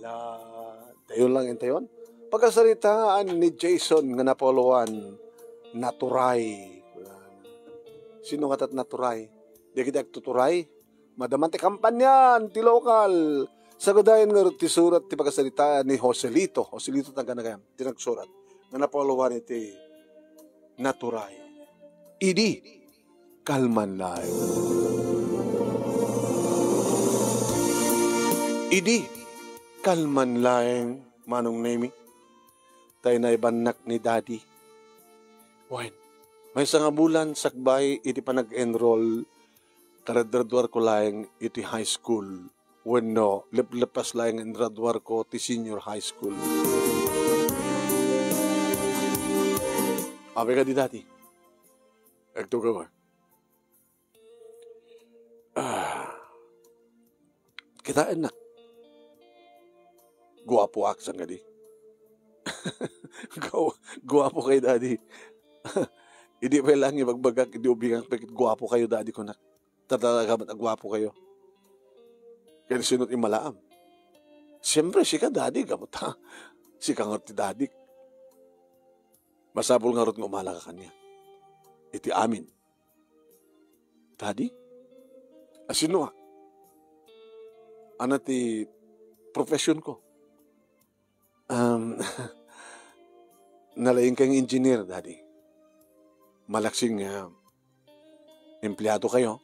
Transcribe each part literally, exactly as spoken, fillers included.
Ah, dayon lang intayon. Pagkasaritaan ni Jason nga napauluan, naturay. Sino nga tat naturay? Dagiti agtuturay? Madama ti kampanian, ti lokal. Sagadayan ngarud ti surat ti pagkasaritaan ni Joselito. Joselito, taga Nagayam, ti nagsurat. Nga napauluan iti naturay. Idi, kalman laeng. Idi, kalman laeng, Manong Nemi. Tay naibannak ni Daddy. Wen, maysa nga bulan sakbay iti panag-enroll, kagraduarko laeng iti high school. Wenno, leplepas laeng nga ingraduarko ti senior high school. Apay kadi, Daddy? Agtugaw. Ah, kitaennak. Guapoak, saan kadi? Guapo, guapo kayo, Daddy. Idi pay laeng ibagbagak, idi ubingak pay ket, "Guapo kayo, Daddy," kunak. Ta talaga met a guapo kayo. Ken sino ti malaam? Siyempre, sika, Daddy, gapu ta sika nga ti Daddy. Masapul ngarud nga umalaka kaniak iti amin. Daddy? A, sino a? Ania ti profession ko? Um, nalaing kay nga engineer, Daddy. Malaksid nga empleado kayo,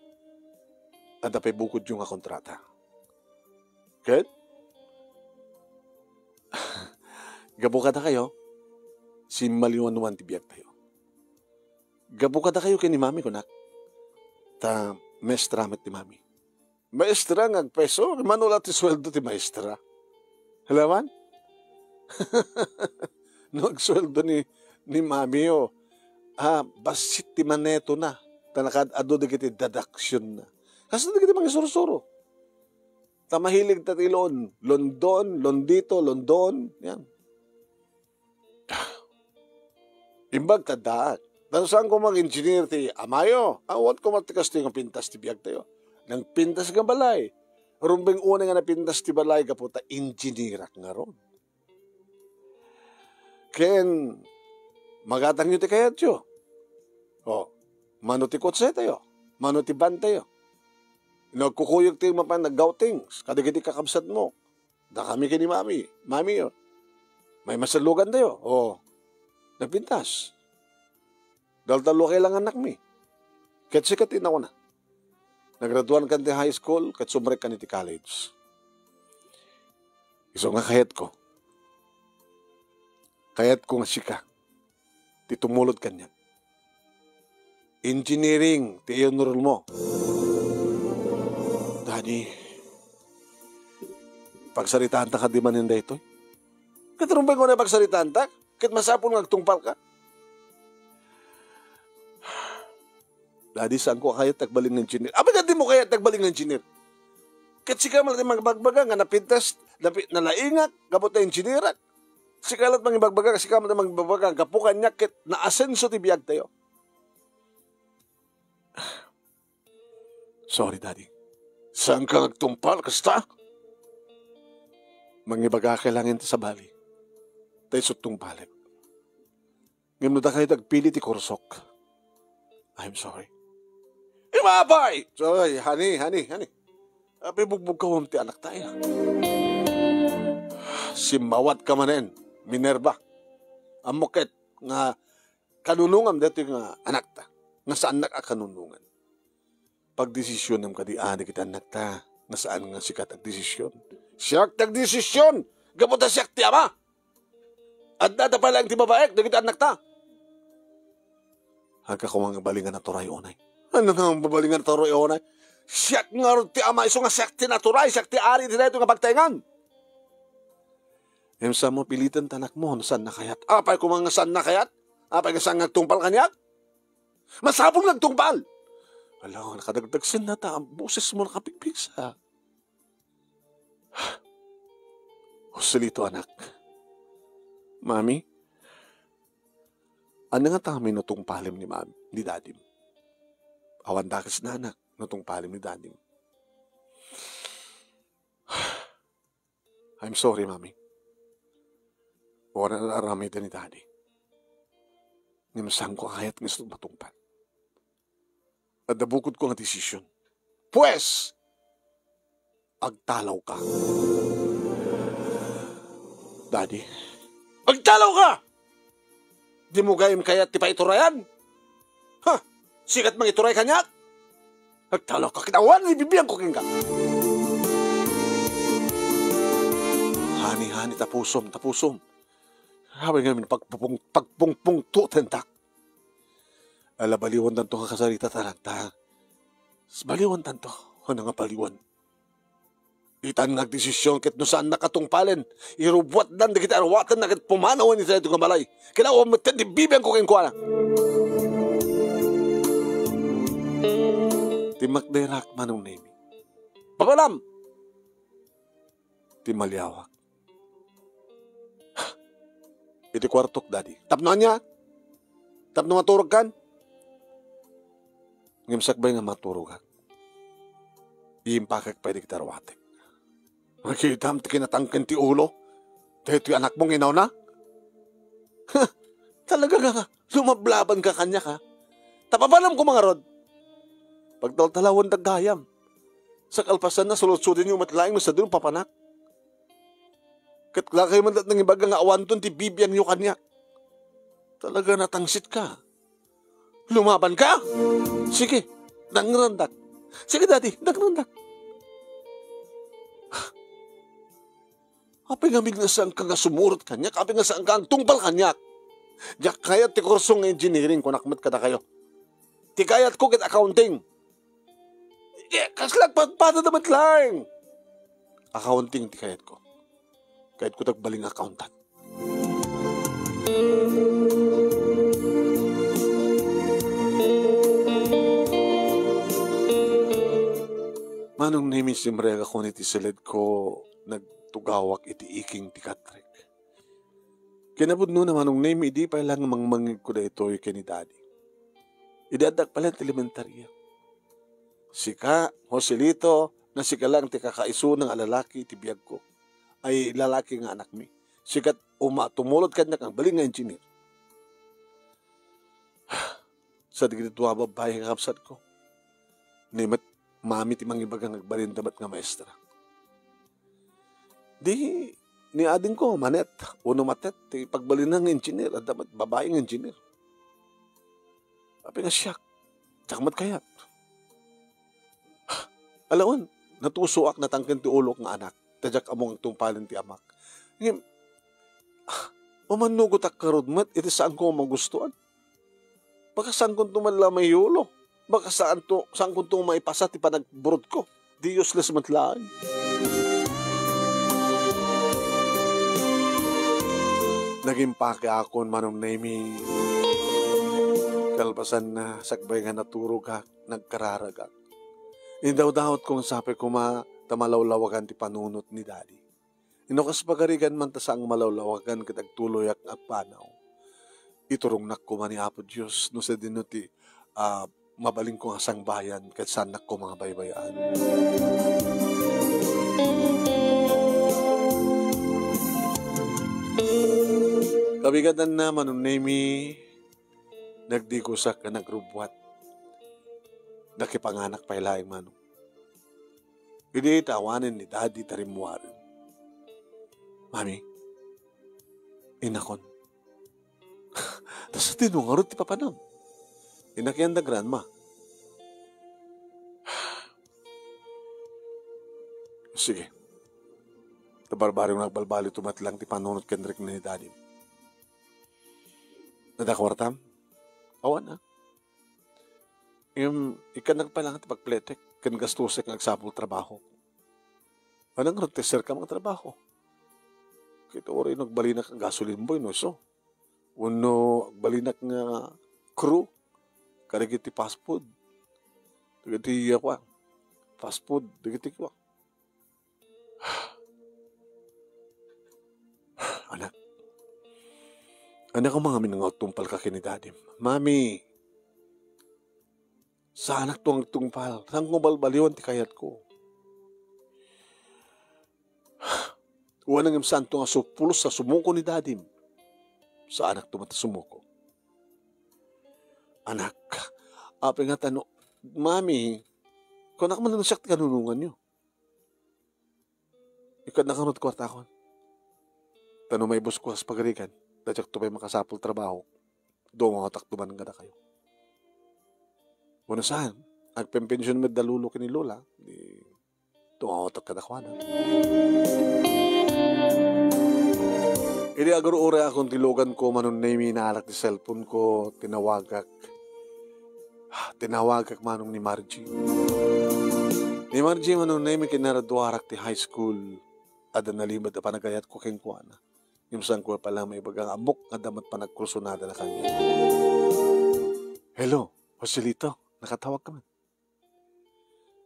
adda pay bukodyo nga kontrata. Ket gapu kadakayo, simmaliwanwan ti biagtayo. Gapu kadakayo ken ni Mami, kunak. Ta maestra met ti Mami. Maestra nga agpeso? Mano la ti sueldo ti maestra? Alaman? No agsueldo ni, ni Mami, o, ah, bassit ti manetona. Ta nakaad-adu dagiti deductionna. Kasta dagiti mangisursuro. Ta mahilig ta ti loan, loan don, loan dito, loan don. Yan. Imbag ta addaak. Ta no saan koma nga engineer ti amayo, awan koma ti kastoy nga pintas ti biagtayo. Nagpintas nga balay. Rumbeng unay nga napintas ti balay gapu ta engineerak ngarud. Ken magatangyo ti kayatyo. O, mano ti kotsetayo? Mano ti vantayo? No agkukuyogtayo mapan nag-outings kadagiti kakabsatmo, dakami ken ni Mami, Mami, o, may masalugantayo. O, nagpintas. Daltallo kay lang annakmi. Ket sika ti nauna. Nagraduankan ti high school, ket sumrekkan iti college. Isu nga kayatko. Kayatko nga sika ti tumulod kaniak. Engineering ti iunormo. Daddy, pagsaritaanta kadi manen daytoy? Ket rumbeng unay pagsaritaanta, ket masapul nga agtungpalka. Daddy, saanko a kayat ti agbalin nga engineer. Apay nga dimo kayat ti agbalin nga engineer? Ket sika man ti magbagbaga nga napintas, napi-, nalaingak, gapu ta engineerak. Sika la't mangibagbaga, sika man ti magbagbaga, gapu kaniak ket naasenso ti biagtayo. Sorry, Daddy. Saanka nga agtungpal kasta? Mangibagak laeng iti sabali. Ta isu ti tungpalek. Ngem no dakayo ti agpili ti kursok, I'm sorry. Imapay! Sorry, honey, honey, honey. Apay bugbugkawem ti anakta, ya? Simmawat ka manen, Minerva. Ammok ket nga kanunongam daytoy nga anakta, nga saannak a kanunongan. Pagdesisionem kadi a dagiti annakta, nga saan nga sika ti agdesisyon? Siak ti agdesisyon! Gapu ta siak ti ama! Adda ta pay laeng ti babaek dagiti annakta. Agka koma nga balingan a turay unay. Ania nga balingan a turay unay? Siak ngarud ti ama, isu nga siak ti naturay, siak ti ari iti daytoy nga pagtaengan. Ngem saan mo piliten ti anakmo no saanna kayat? Apay koma nga saanna kayat? Apay nga saan nga agtungpal kaniak? Masapul nga agtungpal! Ala, nakadagdagsenna ta bosesmo nakapigpigsa. Joselito, anak. Mami, ania ngata ngamin no tungpalem ni Mami, ni Dadim? Awan dakesna, anak, no tungpalem ni Dadim. I'm sorry, Mami. Awan a naaramiden ni Daddy. Ngem saanko a kayat nga isu matungpal. Adda bukodko nga desisyon. Pues, agtalawka. Daddy, agtalawka! Dimo gayam kayat ti paiturayan? Ha? Sika ti mangituray kaniak? Agtalawka ket awan nga ibibiangko kenka. Honey, honey, tapusom, tapusom. Apay ngamin pagpupung-, pagpungpungtotentak? Ala, baliwantanto nga kasarita ta nagta. Baliwantanto. Ano nga baliwan? Itan nga agdesisyon ket no saannak a tungpalen, irubbuatdan dagiti aruatenna ket pumanawen iti daytoy nga balay. Ket awan met ti bibiangko kenkuana. Timmakderak, Manong Nemi. Papanam! Timmaliawak. Iti kuartok, Daddy. Tapno ania? Tapno maturogkan? Ngem sakbay nga maturogak, impakek pay dagiti aruatek. Makitam ti kinatangken ti ulo. Daytoy anakmo nga inawna? Talaga nga, lumablabanka kaniak, ha? Tapapanam koma ngarud. Pagtaltalawenda gayam. Sa kalpasanna, sulodsodenyo met laeng no sadino papanak. Ket dakayo met laeng nangibaga nga awanton ti bibiangyo kaniak. Talaga natangsitka. Lumabanka? Sige, dangrandak. Sige, Daddy, dangrandak. Apay ngamin nga saanka nga sumurot kaniak? Apay nga saanka nga agtungpal kaniak? Diak kayat ti kurso nga engineering, kunak met kadakayo. Ti kayatko ket accounting. Eh, kasla agpadpadada met laeng. Accounting ti kayatko. Kayatko ti agbalin nga accountant. Manong Nemi, simrekakon iti siledko, nagtugawak iti iking ti katrek. Kinapudnona, Manong Nemi, idi pay laeng mangmangngegko daytoy ken ni Daddy. Idi addak pay laeng ti elementaria. Sika, Joselito, no sika laeng ti kakaisuna nga lalaki iti biagko. Ay, lalaki nga anakmi. Sika ti uma-, tumulod kaniak nga agbalin nga engineer. Sa dagiti dua a babbai nga kabsatko, ni met Mami ti mangibaga nga agbalinda met nga maestra. Di ni adingko manet, uno matet ti pagbalinna nga engineer, adda met babai nga engineer. Apay nga siak, diak met kayat. Alaen, natusoak, natangken ti ulok nga anak, ta diak ammo nga agtungpalen ti amak. Ngem, umannugotak ngarud met iti saanko a magustuan. Baka saankonto man la maiyulo. Baka saanto, saankonto maipasa ti panagburotko. Di useless met laeng. Nagimpake akon, Manong Nemi. Kalpasanna, sakbay nga naturogak, nagkararagak. Indawdawatko nga sapay koma ta malawlawagan ti panunot ni Daddy. Inno kas pagarigan man ta saan nga malawlawagan ket agtuloyak nga agpanaw. Iturongnak koma ni Apo Dios no sadino ti, ah, mabalinko nga sangbayan ket saannak koma nga baybay-an. Kabigatanna, Manong Nemi, nagdigusak ken nagrubbuat. Nakipanganak pay laeng, Manong. Idi ta awanen ni Daddy ta rimmuaren. Mami, innakon. Ta sadino ngarud ti papanam? Innak yan da Grandma. Sige. Ta barbareng nga agbalbaliw met laeng ti panunot ken rikna ni Daddy. Adda kuartam? Awan, a. Ngem, ikkannak pay laeng ti pagpletek ken gastosek nga agsapul trabaho. Ania ngarud ti serka nga trabaho? Ket uray no agbalinak nga gasoline boy, no isu. Wenno agbalinak nga crew kadagiti fast food. Dagiti, ah, kuan, fast food, dagiti kuan. Anak. Anak, koma ngamin nga agtungpalka ken ni Dadim. Mami, saanakto nga agtungpal. Saanko balbaliwan ti kayatko. Wen, ngem saanto nga supulos a sumuko ni dadim. Saanakto met a sumuko. Anak, apay nga tano, Mami, kunak man no siak ti kanunonganyo. Ikadna kanot kuartakon. Tano maibusko kas pagarigan, ta diakto pay makasapul trabaho. Dumawatak duman kadakayo. Wenno saan, agpenpension met da lolo ken ni lola, di dumawatak kadakuada. Idi agur-uray akon ti lugan ko, Manong Nemi, naalak ti cellphone ko, tinawagak. Tinawagak manong ni Margie. Ni Margie, Manong Nemi, kinaraduarak ti high school. Adda nalimed a panagayat ko kenkuana. Ngem saan ko pay la maibaga nga ammok nga adda met panagkursunada na kaniak. "Hello, Joselito, nakatawag ka man?"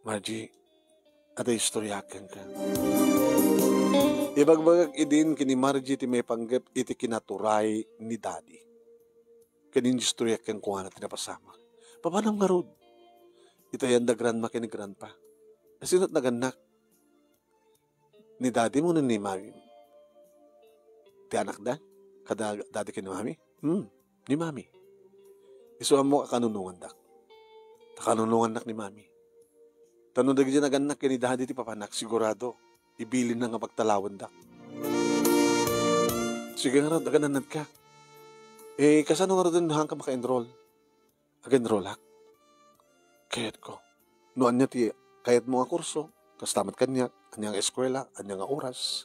"Margie, adda istoryaak kenka." Ibagbagak idin ken ni Margie ti maipanggep iti kinaturay ni Daddy. Ken inistoryak kenkuana ti napasamak. Papanam ngarud? Itayan da grandma ken ni grandpa. Sino ti nagannak? Ni Daddy wenno ni Mami? Ti anakda? Kada Daddy ken ni Mami? Hmm, ni Mami. Isu ammo a kanunongandak. Ta kanunongannak ni Mami. Ta no dagiti nagannak ken ni Daddy ti papanak, sigurado, ibilinna nga pagtalawendak. Sige ngarud, aganannadka. Eh, kasano ngarud no haanka maka-enroll? Ag-enrollak. Kayatko. No ania ti kayatmo nga kurso, kasta met kaniak, ania nga eskuela, ania nga oras,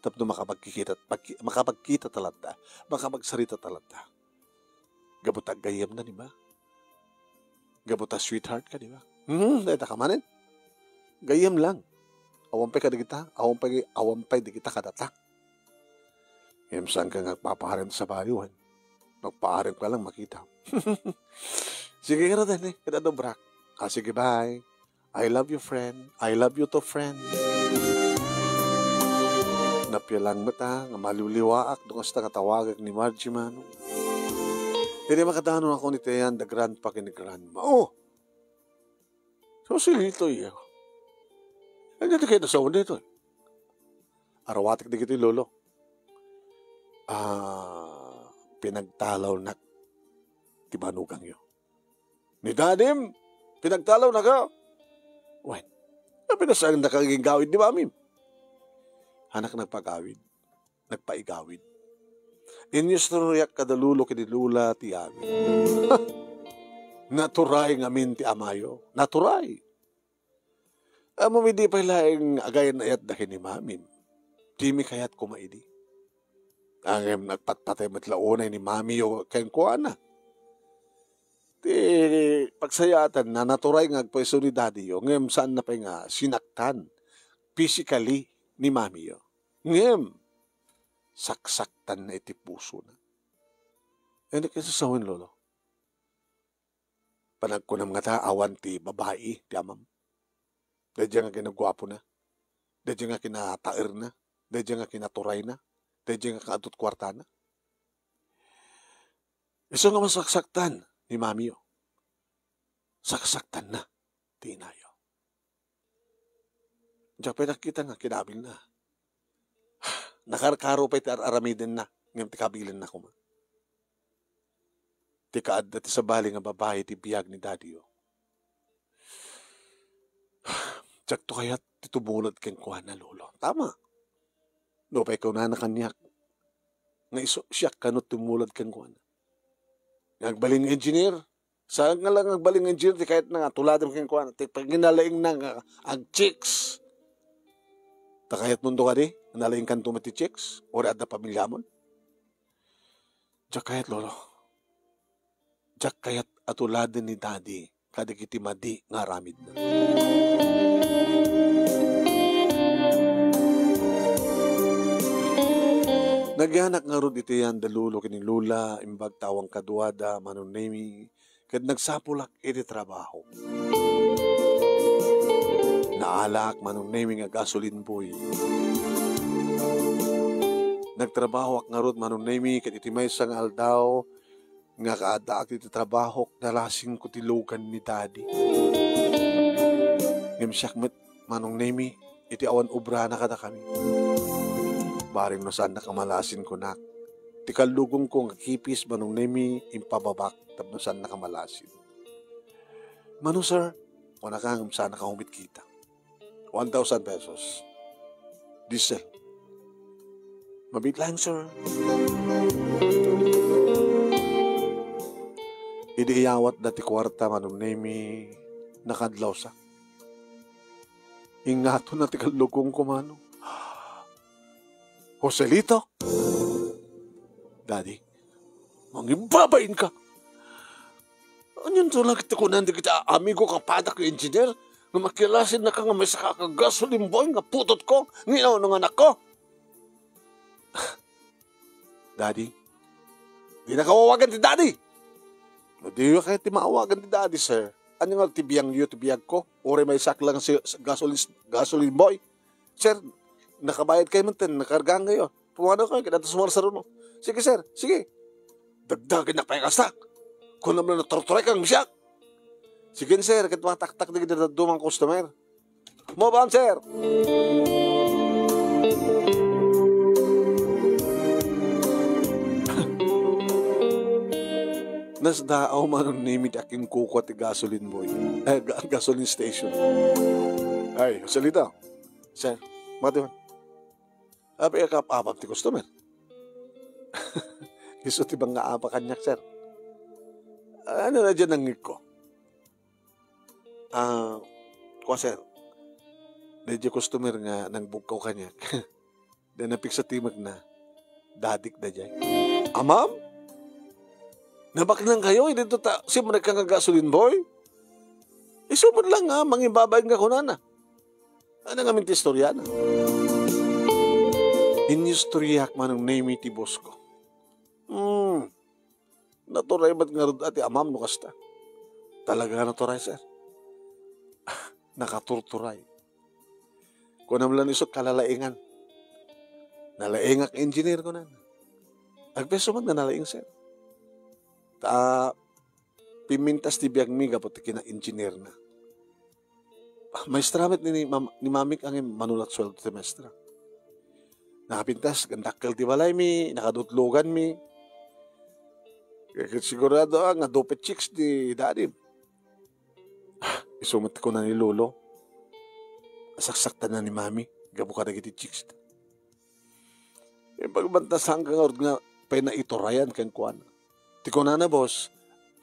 tapno makapagkikita, pagki-, makapagkita ta latta, makapagsarita ta latta. Gapu ta gayyemna, di ba? Gapu ta sweetheart ka, di ba? Hmm, dayta ka manen. Gayyem lang. Awan pay kadagita, awan pay, awan pay dagita kadata. Ngem saanka nga agpapaarem sabali, wen? Magpaarem ka lang, makita. Sige, ngarud, eh, ket adubrak. Ah, sige, bye. I love you, friend. I love you too, friend. Napia lang met, ah, nga maliwliwaak no kasta nga tawagak ni Margie manong. Idi makadanon ako ni Teyan, the grandpa ken ni grandma. Oh! Joselito, iya. Ania ti kayat a sawen daytoy? Arawatek dagiti lolo. Ah, pinagtalawnak ti banogangyo. Ni dadim, pinagtalawnaka? Wen, apay nga saanka nga aggawid ni mamim? Hanak nagpagawid, nagpaigawid. Inistoryak kada lolo ken ni lola ti amin. Naturay ngamin ti amayo. Naturay. Ammom, idi pay laeng agayan-ayatda ken ni mamim, dimi kayat koma idi. Ngem nagpatpatay met la unay ni mamiyo kenkuana. Ti pagsayaatanna, naturay nga agpayso ni dadiyo, ngem saanna pay nga sinaktan physically ni mamiyo. Ngem saksaktanna iti pusona. Ania ti sawen, lolo? Panagkunam ngata, awan ti babai ti amam? Daydiay nga kinaguapona? Daydiay nga kinataerna? Daydiay nga kinaturayna? Daydiay nga kaadut kuartana? Isu nga masaksaktan ni mamiyo. Saksaktanna ti inayo. Diak pay nakita nga kinabilna. Nakarkaro pay ti ar-aramidenna, ngem ti kabilinna koma. Ti kaadda ti sabali nga babai ti biag ni dadiyo. Diakto kayat ti tumulad kenkuana, lolo. Tama. Nupay kunana kaniak nga isu, siak kano tumulad kenkuana. Nga agbalin nga engineer, saan nga lang agbalin nga engineer ti kayatna nga tuladen kenkuana, ti paginalaingna nga agchicks. Ta kayatmo kadi, nalaingkanto met ti chicks, uray adda pamiliamon? Diak kayat, lolo. Diak kayat a tuladen ni dadi kadagiti madi nga aramidna. Nagyanak ngarud iti yan da lolo ken ni lola, imbag ta awan kaduada, Manong Nemi, ket nagsapulak iti trabaho. Naalak, Manong Nemi, nga gasoline boy. Nagtrabahoak ngarud, Manong Nemi, ket iti maysa nga aldaw, nga kaaddaak iti trabahok, nalasingko ti lugan ni Daddy. Ngem siak met, Manong Nemi, iti awan obrana kadakami. Paring no saannaka malasin, kunak. Ti kallugongko nga kipis, Manong Nemi, impababak tapno saannaka malasin. Mano, sir? Kunaka ngem saannaka umitkita. One thousand pesos. Diesel. Mabiit laeng, sir. Idi iyawatda ti kuarta, Manong Nemi, nakadlawsak. Ingngatonna ti kallugongko, Manong. Joselito! Daddy, mangibabainka! Anianto la ket ti kunan dagiti a-, amigo, kapadak nga engineer nga makilasennaka nga maysaka a gasoline boy nga putotko nga inaunonganakko? Daddy, dinaka awagan ti daddy! No diyo kayat ti maawagan ti daddy, sir, ania nga ti biangyo ti biagko? Uray maysak lang si, si gasoline, gasoline boy? Sir, nakabayad kayo man ten, nakargaan kayo. Pumanaw kayo, kinanta sumarsaruno. Sige, sir, sige. Dagdagan na pay kasta. Kunam na naturuturay kang siak. Sige, sir, ket mataktak dagiti dadduma nga customer. Move on, sir. Nasdaaw, Manong Nemi, ti akinkukua ti gasoline boy. Eh, ga-, gasoline station. Ay, salita. Sir, mati man. Apay, kap-apam ti customer. Isu ti mangngaapaw kaniak, sir. Ania daydiay nangngegko? Ah, kua, sir. Daydiay customer nga nangbugkaw kaniak. Daydiay napigsa ti mekna. Dadik daydiay. Amam? Nabaknang kayo, idinto ta, simrek ka nga gasoline boy? Isu met lang nga, mangibabain nga kunana. Ania ngamin ti istoriana? Inyustoriak, Manong Nemi, ti boss ko. Hmm. Naturay met ngarud a ti amam no kasta. Talaga naturay, sir. Nakaturturay. Kunam lang isu kalalaingan. Nalaingak engineer, kunan. Agpeso man nga nalaing, sir. Ta, pimmintas ti biagmi gapu ti kina-engineer na. Maestra met ni, ni mam-, ni mamik angin manulat sueldo ti maestra. Nakapintas, gandakkel ti balaymi, nakadutloganmi. Kaya ket sigurado, ah, nga dupet chicks ti daddy. Ah, isu met kuna ni Lolo. Saksaktan na ni Mami, gapu kadagiti chicks. Ipagbantasan ka ngarud nga pinaiturayan kenkuana. Ti kunana, boss,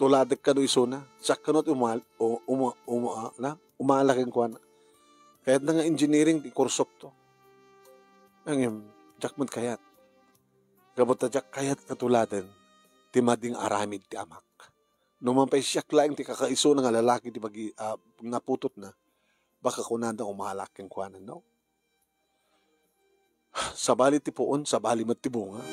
tuladek kano isuna, siak kano ti umal-, u-, uma-, uma-, na, umala kenkuana. Kayatna nga engineering ti kursok to. Ngem, diak met kayat. Gapu ta diak kayat nga tuladen ti madi nga aramid ti amak. No man pay siak laeng ti kakaisuna nga lalaki ti bagi-, ah, nga putotna, baka kunana umala kenkuana, no? Sabali ti puon, sabali met ti bunga.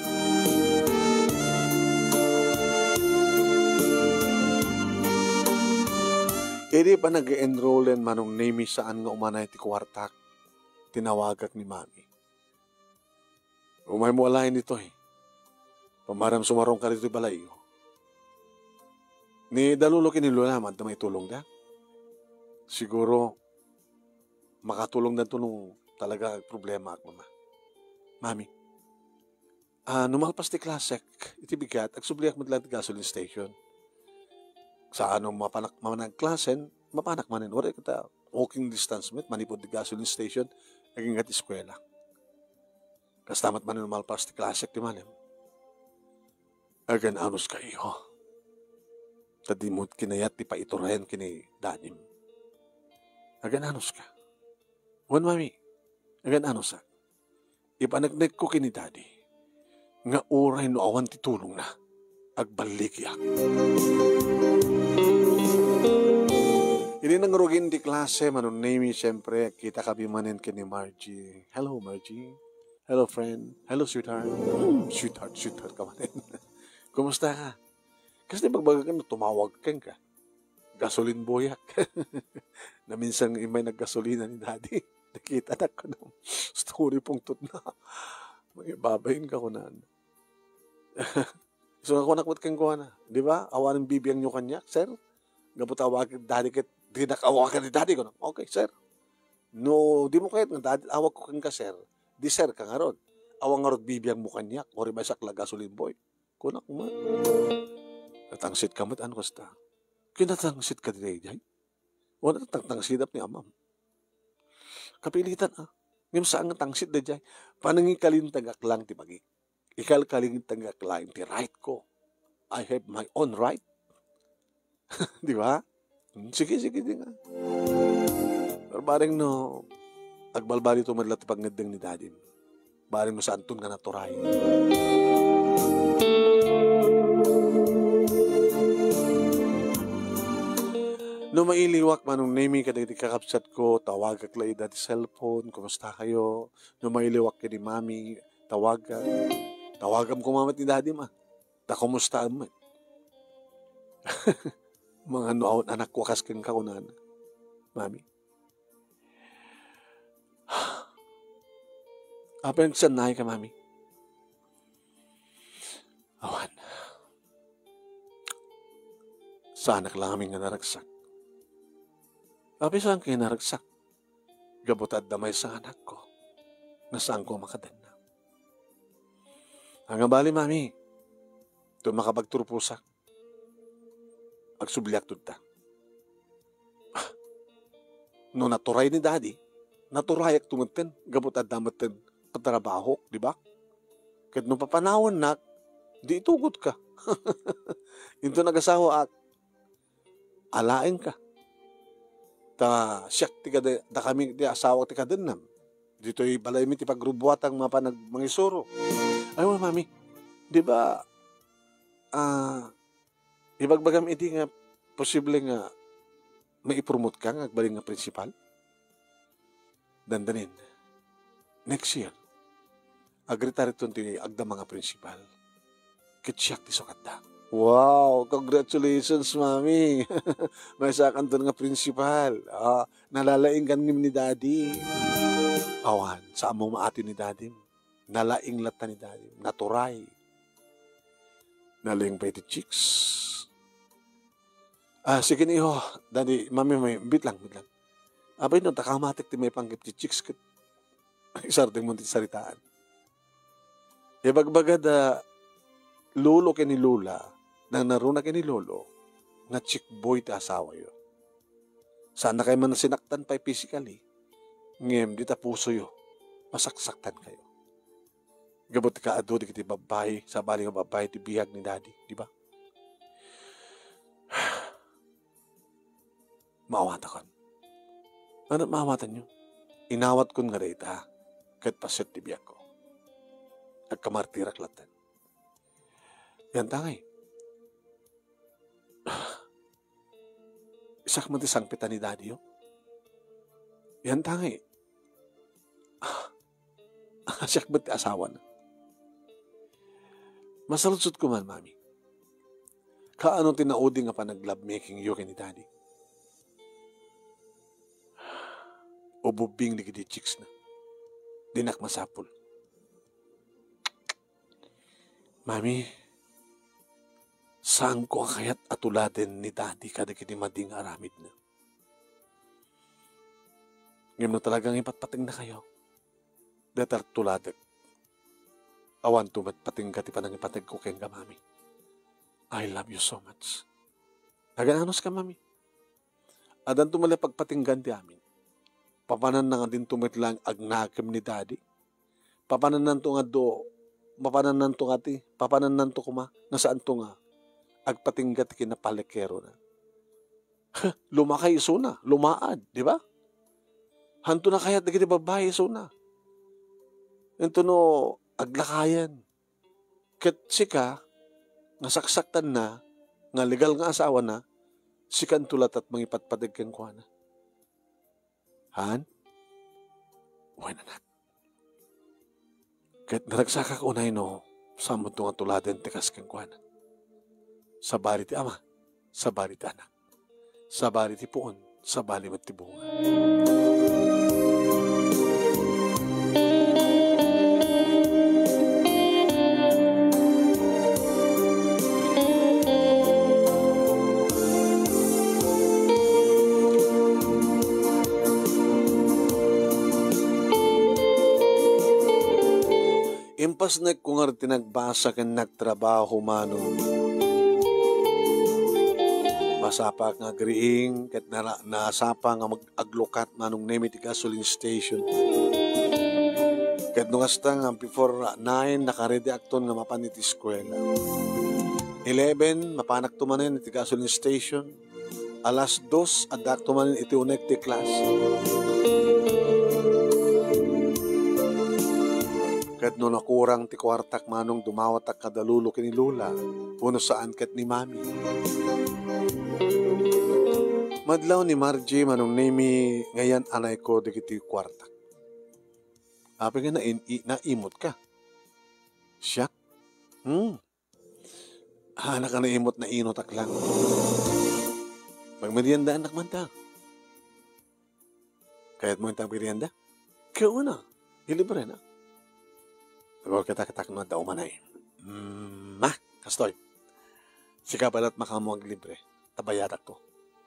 Idi panag-enrollen, Manong Nemi, saan nga umanay ti kuartak, tinawagak ni Mami. Umaymo alaen ditoy. Pamaram sumarong ka ditoy balayyo. Ni da Lolo ken ni Lola, adda maitulongda? Siguro, makatulongdanto no talaga agproblemaak, Mama. Mami, ah, no malpas ti klasek, iti bigat, agsubliak met laeng ti gasoline station. Saan no mapanak, managklasen, mapanak manen. Uray ket walking distance met, manipud ti gasoline station, agingga ti eskuela. Kasta met manen no malpas ti klasek ti malem. Agan-anos ka, iho. Ta dimo kinayat ti paiturayan ken ni dadim. Agan-anos ka. Wen, Mami, agan-anosak. Ipaneknekko ken ni Daddy nga uray no awan ti tulongna, agballigiak. Idi nangrugin ti klase, Manong Nemi, siyempre, agkita kami manen ken ni Margie. Hello, Margie. Hello, friend. Hello, sweetheart. Hmm, sweetheart, sweetheart ka manen. Kumusta ka? Kas ti bagbaga ken no tumawag kenka. Gasoline boyak. Naminsan immay naggasolina ni Daddy. Nakita na ko no story pungtot na. Mangibabain ka kunan. So, ako nakmat kenkuana. Di ba? Awan ang bibiyang nyo kanya, sir? Gapu tawag Daddy ket, di nakawagan ni Daddy ko. Okay, sir. No, di mo kayat nga Daddy, awag ko kenka, sir. Di sir ka ngarud. awan ngarud bibiangmo kaniak, uray maysak la gasolin boy. Kunak met. Natangsit ka met, ano kasta? Kinatangsit ka daydiay? Wala tangtangsit ni amam. Kapilitan, ah. Ngem saan nga tangsit daydiay? Panangikalintagak lang ti bagik. Ikalkalintagak lang ti right ko. I have my own right. Di ba? Hmm, sige, sige, di nga. Pero bareng no, agbalbaliw met la ti pangngeddeng ni Daddy. Bareng no, saanton nga naturay. No mailiwak, Manong Nemi, kadagiti kakabsat ko, tawagak la ida ti cellphone, kumusta kayo? No mailiwak ken ni Mami, tawagak. Tawagam koma met ni Daddy, ma. Ta kumusta met? Mangano awan anakko a kas kenka, kunana. Mami. Apay nagsannaay ka, Mami? Awan. Saanak la ngamin nga naragsak. Apay saan kayo naragsak? Gapu ta adda maysa nga anakko nga saanko a makadenna. Ania bali, Mami, ta makapagturposak. Agsubliakto ta. Ah, no naturay ni Daddy, naturayak to metten, gapu ta adda metten patrabahok, di ba? Ket no papanawannak, di itugotka. Inton agasawaak, alaenka. Ta siak ti kada-, dakami ti asawak ti kadennam. Ditoy balaymi ti pagrubbuatang mapan ag-, mangisuro. Ay, wa, Mami, di ba, ah, ibagbagam idi nga posible nga maipromote ka nga agbalin nga principal? Dandanin, next year, agretariton ti agdama nga principal. Ket siak ti sukatda. Wow! Congratulations, Mami! Maysakanton nga principal. Ah, nalalaingkan ngem ni Daddy. Awan, saanmo maati ni Daddy. Nalaing latta ni Daddy. Naturay. Nalaing pay ti chicks. Ah, sige ni, oh, Daddy, Mami, may, bitlang, bitlang. Apay no, ta kamatik ti maipanggep ti chicks ket isardengmo ti saritaan. Ibagbaga da lolo ken ni lola, nangnaruna ken ni lolo, nga chick boy ti asawayo. Saannakayo man a sinaktan pay physically, ngem dita pusoyo, masaksaktankayo. Gapu ti kaadu dagiti babbai, sabali nga babbai ti biag ni Daddy, di ba? Maawatakon. Nganat maawatanyo? Inawatkon nga dayta, ket paset ti biagko. Agkamartirak latten. Yan tangay. Isak man ti sangpitan ni Daddy, oh. Yan tangay. Ah, siak met ti asawana. Masaludsodko man, Mami. Kaano ti naudi nga panag-lovemaking yo ken ni Daddy? Ububbing dagiti chicks na. Dinak masapul. Mami, saanko a kayat a tuladen ni Daddy kadagiti madi nga aramidna. Ngem no talaga nga ipatpatingnakayo, dayta tuladek. Awanto met patingga ti panangipateg ko kenka, Mami. I love you so much. Agan-anos ka, Mami. Addanto met la pagpatinggan ti amin. Papananna nga dinto met lang agnakem ni Daddy. Papanannanto nga do, papanannanto nga ti, papanannanto koma nga saanto nga agpatingga ti kinapalekerona. Lumakay isuna, lumaad, di ba? Hanto na kayat dagiti babbai isuna. Ento no aglakayan. Ket sika, nga saksaktanna, nga legal nga asawana, sikanto latat mangipatpateg kenkuana. Han? Wen, anak. Ket naragsakak unay no, saanmonto nga tuladen ti kas kenkuana. Sabali ti ama, sabali ti anak. Sabali ti puon, sabali met ti bunga. Nagpasnekko ngarud ti nagbasa ken nagtrabaho, Manong. Masapak nga agriing ket nara-, nasapa nga mag-, aglukat, Manong Nemi, ti gasoline station. Ket no kasta nga before nine, nakarediakton nga mapan iti eskuela. Eleven, mapanakto manen iti gasoline station. Alas dos, addaakto manen iti unek ti class. Ket no nakurang ti kuartak, Manong, dumawatak kada lolo ken ni lola, wenno saan ket ni mami. Madlaw ni Margie, Manong Nemi, nga yan-anayko dagiti kuartak. Apay nga nain-, i-, naimot ka? Siak? Hmm. Haan a naimot, nainot ak lang. Magmeriendaanak man ta. Kayatmo intang merienda? Kauna, ilibre na. Agor kita, kita no adda umanay. Mm, ma, kastoy. Sika pay la't makaammo aglibre. Ta bayadak ko.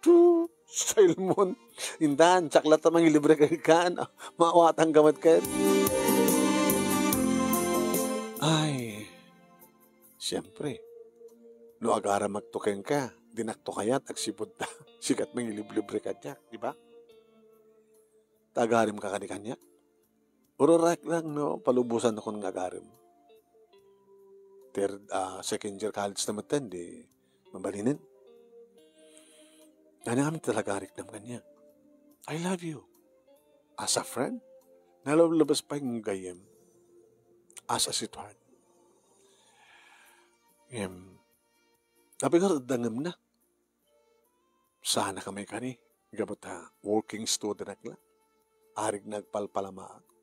Tu, style mon. Indan, siak la't mangilibre kenka. Maawatan ka met ket. Ay, siempre. No agaramakto kenka, dinakto kayat agsipud ta. Sika't mangiliblibre kaniak, di ba? Ta agarimka kadi kaniak. Ururak lang no, palubosan nakon nga agarim. Third, ah, second year college na metten, di mabalinen. Ania ngamin ti talaga ariknam kaniak? I love you. As a friend? Nalablabas pay nga gayyem. As a sweetheart. Em, apay nga dangem na? Saan a kami kani, gapu ta working student ak la. Arig nagpalpalamaak.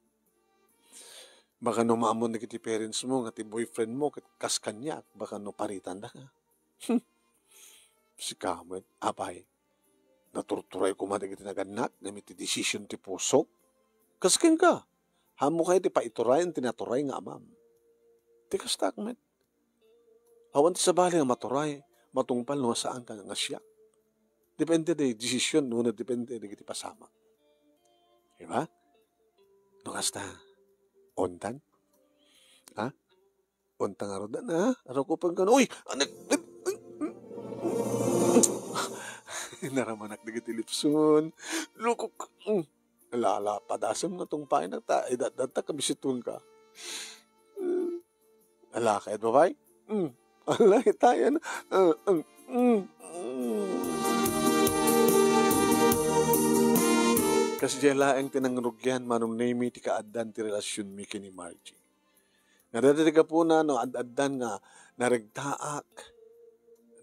Baka no maammo dagiti parents mo nga ti boyfriend mo ket kas kaniak, baka no paritanda ka. Sika met, apay, naturturay koma dagiti nagannak ngem iti decision ti pusok. Kas kenka, haanmo kayat ti paiturayan ti naturay nga amam. Ti kastak met. Awan ti sabali nga maturay, matungpal no saan ka nga siak. Depende ti desisyon, no, depende dagiti pasamak. Di ba? No kasta, ontan? Ha? Ontan ngarud na, ha? Arukupen ka, uy! Anak! Naramanak dagiti lipson. Lukok! Mm. Ala, ala, padasem nga tungpaenak ta, idatdatta, kabisituen ka. Mm. Ala, kayat, babay? Mm. Ala, itayan. Ah, ah, mm, mm. Kasdiay laeng ti nangrugian, Manong Nemi, ti kaaddan ti relasionmi ken ni Margie. Nga dayta ti gapuna no ad-addan nga naregtaak,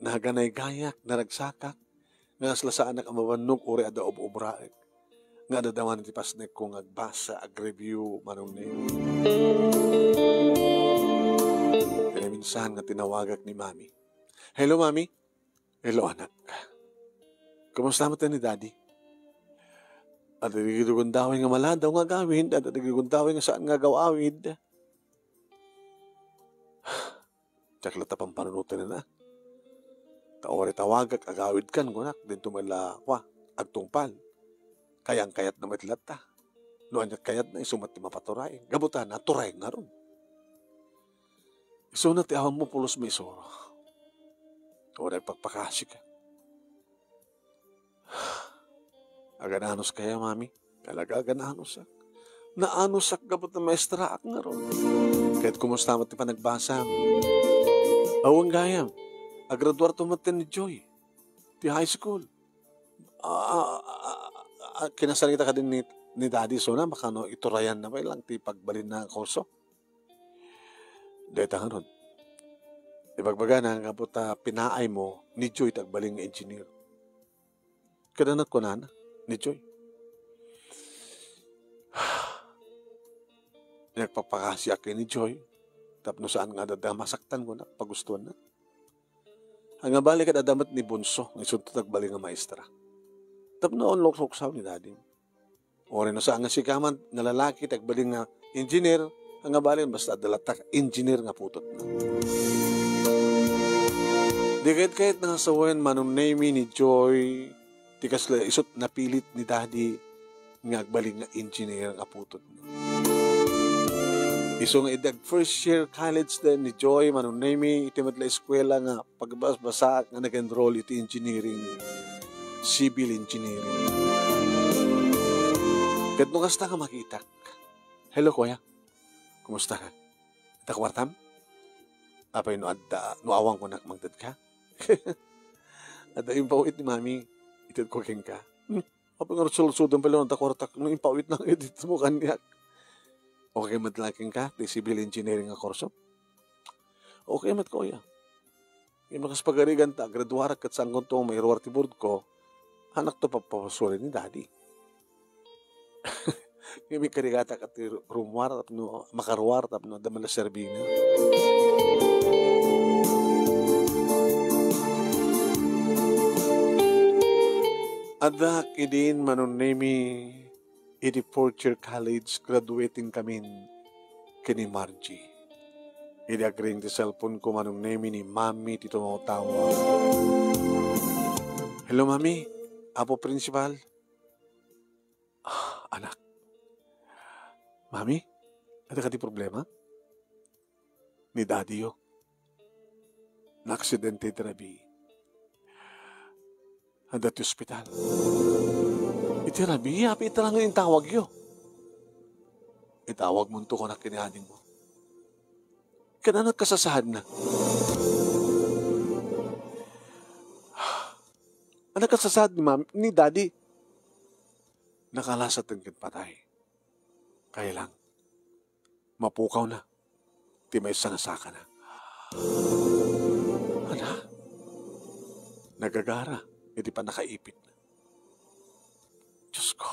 naganaygayak, naragsakak, nga kasla saanak a mabannog uray adda ob-obraek, nga adda manen ti pasnekko nga agbasa, agreview, Manong Nemi. Kanaminsan nga tinawagak ni Mami. Hello, Mami. Hello, anak. Kumusta met ni Daddy? Adda dagiti gundaway nga maladaw nga agawid, adda dagiti gundaway nga saan nga agaw-awid. Diak latta pampanunoten na. Ta uray tawagak, agawidkan, kunak, dinto met la, kua, agtungpal. Kayang-kayatna met latta. No aniat kayatna, isu met ti mapaturay. Gapu ta naturay ngarud. Isuna ti awanmo pulos maisuro. Uray agpakpakasika. Agananos kaya, Mami? Talaga, agananos ak. Naanos ak gapu ta maestra ak ngarud. Ket kumusta met ti panagbasam? Awan gayam. Agraduarto met ni Joy ti high school. Ah, ah, ah, ah, kinasal kita kadi ni, ni Daddy, isuna, baka no iturayan na pay lang ti pagbalinna nga kurso. Dayta ngarud. Ibagbagana nga gapu ta pinaaymo ni Joy ti agbalin nga engineer. Kada nagkunana ni Joy. Nagpapakasiak ken ni Joy. Tapno saan nga adda masaktan, kunak, pagustuanna. Ania bali ket adda met ni Bunso, nga isunto ti agbalin nga maestra. Tapno awan luksuksaw ni Daddy. Uray no saan nga sika man, nalalaki, ti agbalin nga engineer, ania bali, basta adda latta engineer nga putotna. Di kayat-kayat nga sawen, Manong Nemi, ni Joy, ti kasla isut napilit ni Daddy nga agbalin nga engineer nga putotna. Isu nga idi ag-first year college da ni Joy, Manong Nemi, iti met la eskuela nga pagbasbasaak nga nag-enroll iti engineering, civil engineering. Ket no kasta nga makitak, "Hello, kuya. Kumusta ka? Adda kuartam? Apay no adda, no awan kunak, mangted ka?" "Adda impawit ni mami, itedko kenka." "Hmm, apay nga rutsurutsoden pay laeng adda kuartak no impawit na nga itedmo kaniak?" "Okay met la kenka ti civil engineering nga kurso?" "Okay met, kuya." Ngem no kas pagarigan ta, graduarak ket saankonto nga mairuar ti boardko, hanakto papapasuren ni Daddy. Ngem ikarigata ket ti rumuar tapno makaruar tapno adda man la serbina. Adda idin, Manong Nemi, iti fourth year college, graduating kamin ken ni Margie. Idi agring ti cellphone ko, Manong Nemi, ni Mami ti tumawtawag. "Hello, Mami. Apo Principal." "Ah, anak." "Mami, adda kadi problema?" "Ni Daddy-yo. Naaksidente iti rabii. Adda ti ospital." "Iti rabii? Apay ita laeng intawagyo?" "Itawagmonto kunak ken ni adingmo." "Ket ania kasasaadna?" "Ania kasasaad ni Mam-, ni Daddy?" "Nakalasaten ken patay. Kailang, mapukawna ti maysa nga sakana." "Ania?" Nagagara iti pannakaipitna. Diosko.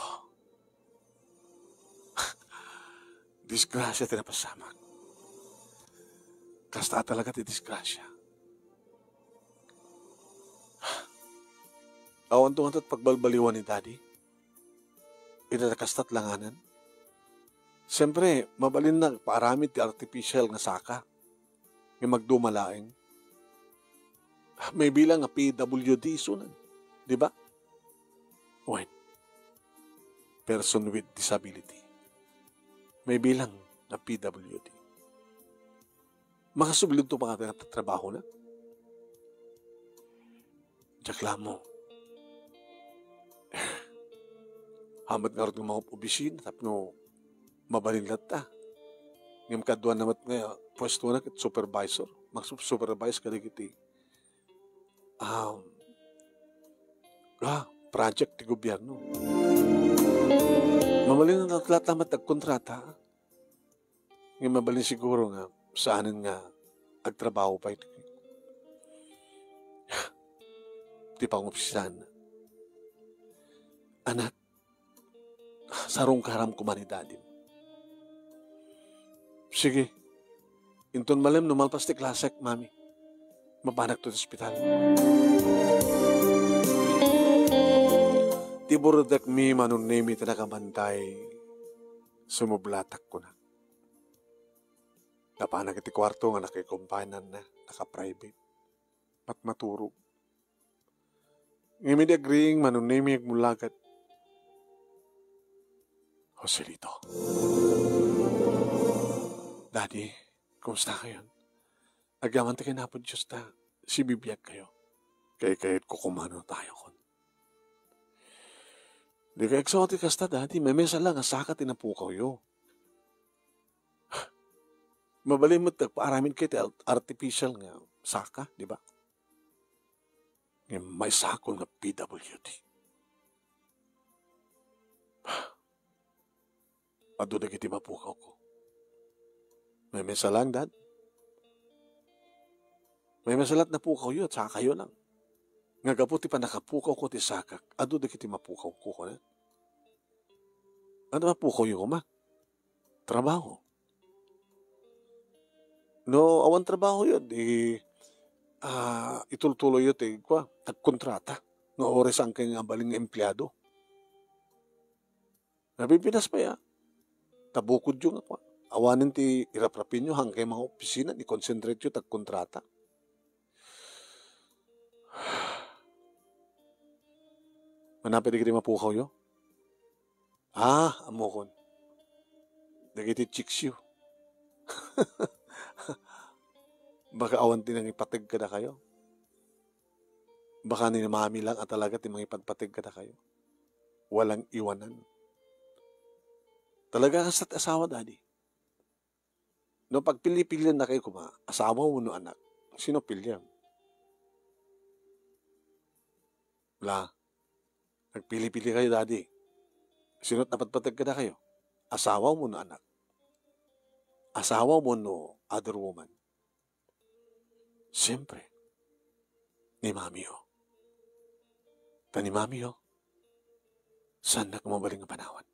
Disgrasia ti napasamak. Kasta talaga ti disgrasia. Awanto ngarud pagbalbaliwan ni Daddy. Ita ta kasta ti langanan. Siyempre, mabalinna paaramid ti artificial nga saka. Nga magduma laeng. Maybe lang nga P W D isunan. Di ba? Wen, person with disability. Maybe lang nga P W D. Makasubli to nga trabahona. Diak la ammo. Haanna met ngarud nga mangop-obisina tapno mabalin latta. Ngem kaduana met nga puestona ket supervisor. Magsupervise kadagiti, um, ah, project ti gobierno. Mabalin latta met agkontrata. Nga mabalin siguro nga saanen nga agtrabaho pay ti, ti pangopisina. Anak, sarungkaram koma ni Daddy. Sige. Inton malem no malpas ti klasek, Mami. Mapanak to ti ospital. Ti burdekmi, Manong Nemi, ti nakabantay. Sumublatak kunak. Napanak iti kuarto nga naka-confinenna, naka-private. Patmaturog. Ngem idi agriing, Manong Nemi, agmullagat. Joselito. Daddy, kumusta kayon? Agaman ti ken Apo Dios ta sibibiag kayo. Kay kayat ko kumano tayo kon. Di kay agsawa ti kasta, Daddy. Maymaysa la nga saka ti napukawyo. Mabalin met ti agpaaramid kay ti art-, artificial nga saka, di ba? Ngem maysakon nga P W D. Adu dagiti mapukawko. Maymaysa lang, Dad. Maymaysa la't napukawyo, sakayo lang. Nga gapu ti pannakapukawko ti sakak, adu dagiti mapukawko, kunak. Ania mapukawyo koma? Trabaho. No awan trabahoyo, di, ah, itultuloyyo ti, kua, agkontrata. Nga uray saan kay nga mabalin nga empleado. Nabibinas pay, ah. Tabukodyo nga, kua. Awanen ti iraprapinyo, haankayo mangop-obisina, i-concentratyo ti agkontrata. Manapi dagiti mapukawyo? Ah, ammokon. Dagiti chicksyo. Baka awan ti nangipateg kadakayo. Baka ni Mami lang a talaga ti mangipatpateg kadakayo. Walang iwanan. Talaga kasta ti asawa, Daddy. No pagpili-piliannakayo koma, asawa wenno anak, sino piliam? La, nagpili-pili kayo, Daddy. Sino ti napatpateg kadakayo? Asawa wenno anak? Asawa wenno other woman? Siyempre, ni Mamiyo. Ta ni Mamiyo, saannak mabalin nga panawan.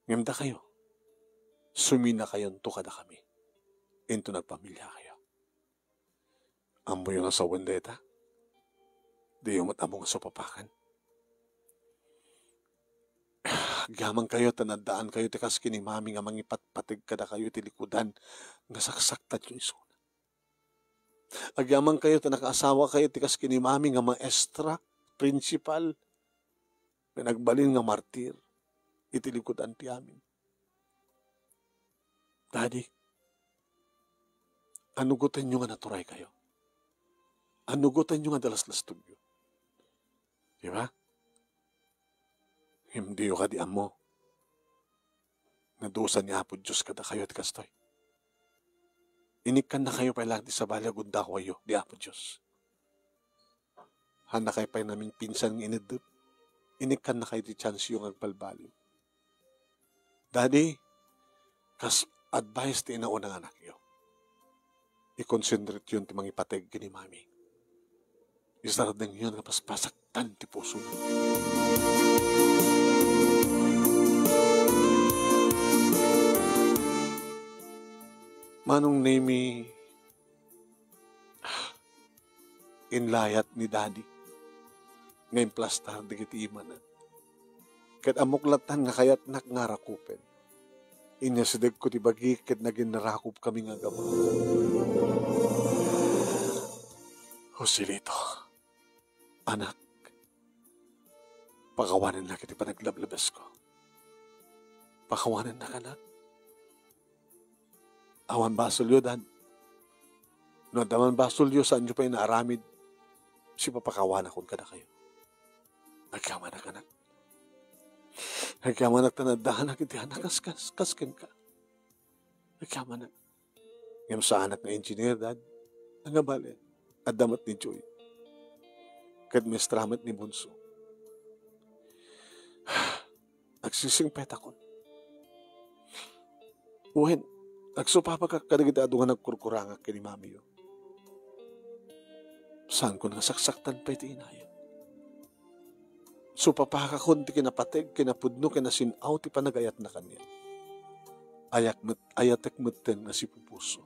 Ngem dakayo, suminakayonto kadakami. Inton agpamiliakayo. Ammoyo nga sawen dayta? Diyo met ammo nga supapakan? Agyamankayo ta naddaankayo ti kas ken ni Mami nga mangipatpateg kadakayo iti likudan nga saksaktanyo isuna. Agyamankayo ta nakaasawakayo ti kas ken ni Mami nga maestra, prinsipal, nga nagbalin nga martir iti likudan ti amin. Daddy, anugotenyo nga naturaykayo. Anugotenyo nga dalaslastogyo. Di ba? Ngem diyo kadi ammo nga dusa ni Apo Dios kadakayo ti kastoy. Inikkannakayo pay laeng ti sabali a gundawayyo, di Apo Dios. Haannakayo pay namingpinsan nga ineddep. Inikkannakayo ti chance-yo nga agbalbaliw. Daddy, kas advice ti inauna nga anakyo, ikonsentrateyon ti mangipateg ken ni Mami. Isardengyon nga paspasaktan ti pusona. Manong Nemi, ah, inlayat ni Daddy nga implastar dagiti imana. Ket ammok latta nga kayatnak nga arakupen. Inyasidegko ti bagik ket naginnarakupkami nga agama. Joselito, anak, pakawanennak iti panaglablabesko. Pakawanennak, anak. Awan basolyo, Dad. No adda man basolyo, saanyo pay naaramid. Sipapakawanakon kadakayo. Agyamanak, anak. Agyamanak ta naddanak iti anak kas, kas, kas kenka. Agyamanak. Ngem saanak nga engineer, Dad. Ania bale, adda met ni Joy. Ket maestra met ni Bunso. Agsisingpetakon. Wen, agsupapagak kadagiti adu nga nagkurkurangak ken ni Mamiyo. Saankon nga saksaktan pay ti inayo. Supapagakon ti kinapateg, kinapudno, kinasin-aw ti panagayatna kaniak. Ayak met, ayatek metten nga sipupuso.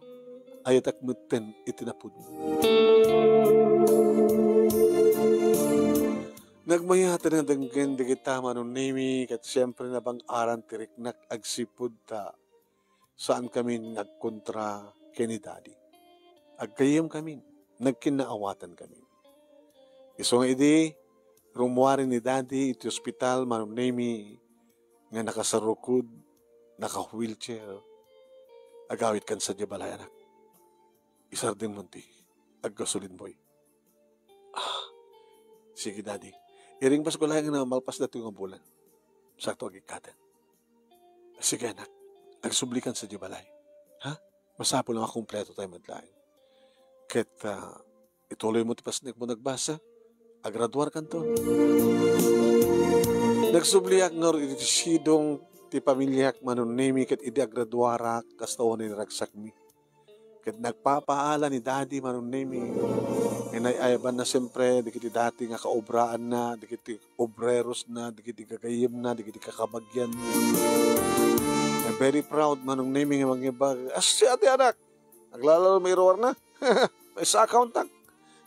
Ayatek metten iti napudno. Nagmayat a nadenggen dagita, Manong Nemi, ket siempre nabang-aran ti riknak agsipud ta saankamin nga agkontra ken ni Daddy. Aggayyemkamin, nagkinnaawatankamin. Isu nga idi, rummuar ni Daddy iti ospital, Manong Nemi, nga nakasarukod, naka-wheelchair, agawidkan sadiay balay, anak. Isardengmon ti aggasolin, boy. Ah, sige, Daddy. Iring basko laeng nga malpas daytoy nga bulan. Sakto agikkaten. Sige, anak. Agsublikan sadiay balay. Ha? Masapul nga makumpleto tayo met laeng. Ket, ah, ituloy mo ti pasnek mo nagbasa. Agraduarkanto. Nagsubliak ngarud iti sidong ti pamiliak, Manong Nemi, ket idi agraduarak, kasta unay ni ragsakmi. Ket nagpapaala ni Daddy, Manong Nemi. Inay-ayabanna siempre dagiti dati nga kaobraanna, dagiti obrerosna, dagiti gagayyemna, dagiti kakabagianna. I'm very proud, Manong Nemi, nga mangibaga. Asya ti anak. Aglalalo may ruarna. May sa accountant.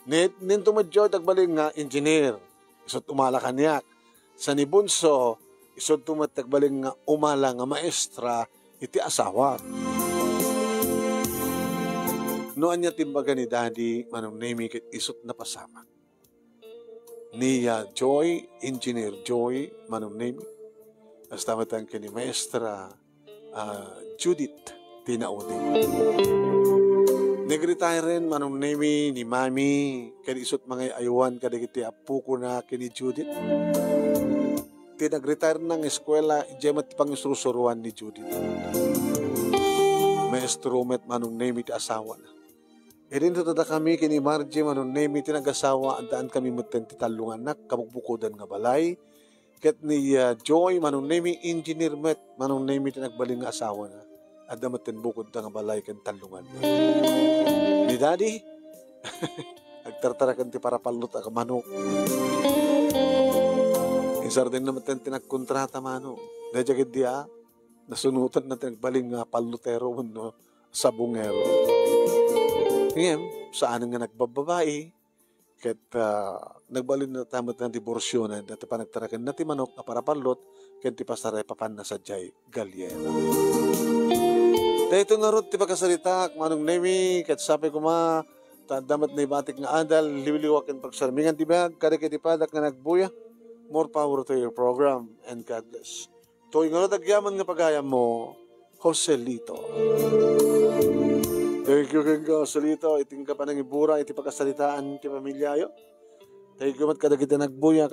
Ni, ninto met Joy, agbalin nga engineer. Isut umala kaniak. Sa ni Bunso, isut met agbalin nga umala nga maestra iti asawa. No ania ti imbaga ni Daddy, Manong Nemi, ket isut napasamak. Ni, ah, Joy, Engineer Joy, Manong Nemi. Kasta met ken ni Maestra, ah, Judith. ti naudi. Nag-retire Manong Nemi ni Mami, ken isut' mangay-aywan kadagiti appokona ken ni Judith. Ti nag-retire nga eskuela, idiay met ti pangisursuroan ni Judith. Maestro met Manong Nemi ti asawana. Idinto dakami ken ni Margie Manong Nemi ti nagasawa, addaan kami metten ti tallo nga anak, kabukbukodan nga balay. Ket ni, ah, Joy Manong Nemi, engineer met Manong Nemi ti nagbalin nga asawana. Adda metten bukodda nga balay ken tallo nga anak. Ni Daddy, agtartaraken ti parapallot a manok. Insardengna metten ti nagkontrata manok. Daydiay ketdi a, nasunotenna ti nagbalin nga pallotero wenno sabongero. Ngem, saanen nga nagbabbabai, ket, ah, nagbalinna ta met nga diborsiona, dayta panagtarakenna ti manok a parapallot, ken ti pasaraypapanna sadiay galyera. Daytoy ngarud ti pakasaritaak, Manong Nemi, ket sapay koma, ta adda met naibatik nga adal, liwliwa ken pagsarmingan ti biag, kadagiti padak nga nagbuya. More power to your program, and God bless. Toy ngarud agyaman nga pagayammo, Joselito. Thank you kenka, Joselito, iti inka panangibura iti pakasaritaan ti pamiliayo. Thank you met kadagiti nagbuya,